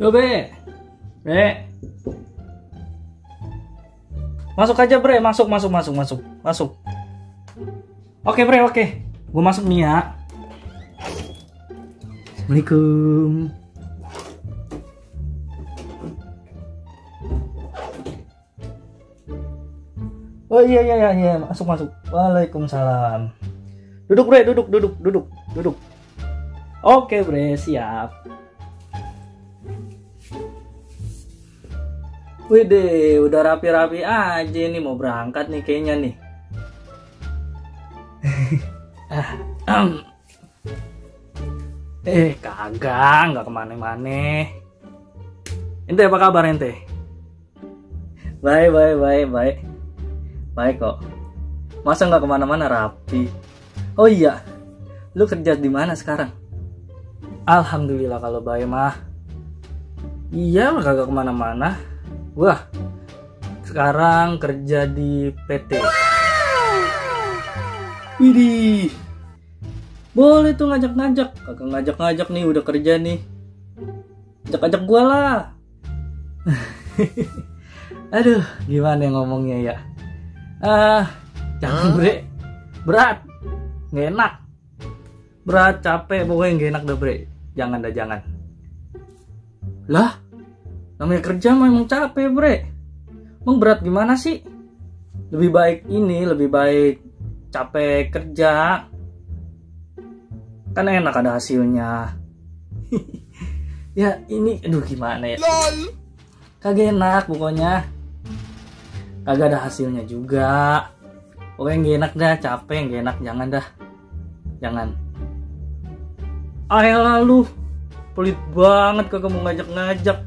Yo Bre, Bre, masuk aja Bre, masuk. Oke Bre, oke, gue masuk nih ya. Assalamualaikum. Oh iya, masuk. Waalaikumsalam. Duduk Bre, duduk. Oke Bre, siap. Wih, udah rapi-rapi aja nih, mau berangkat nih kayaknya nih. Kagak, nggak kemana-mana. Ente apa kabar ente? Baik kok. Masa nggak kemana-mana, rapi? Oh iya, lu kerja di mana sekarang? Alhamdulillah kalau baik mah. Iya, kagak kemana-mana. Wah, sekarang kerja di PT. Widih, boleh tuh ngajak-ngajak. Kagak ngajak-ngajak nih, udah kerja nih. Ajak-ajak gua lah. Aduh, gimana ngomongnya ya? Jangan Bre, berat, nggak enak. Berat, capek, pokoknya nggak enak dah Bre. Jangan. Lah, namanya kerja memang capek Bre. Emang berat gimana sih? Lebih baik capek kerja. Kan enak ada hasilnya. Ya ini, aduh gimana ya? Kagak enak pokoknya. Kagak ada hasilnya juga. Pokoknya nggak enak dah, capek, nggak enak, jangan. Ayolah lu, pelit banget kagak mau ngajak-ngajak.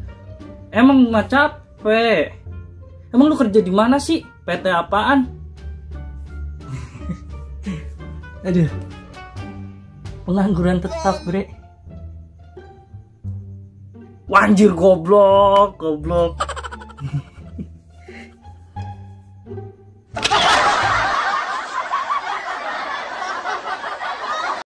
Emang nggak capek? Emang lu kerja di mana sih? PT apaan? Aduh, pengangguran tetap Bre. Wanjir, goblok.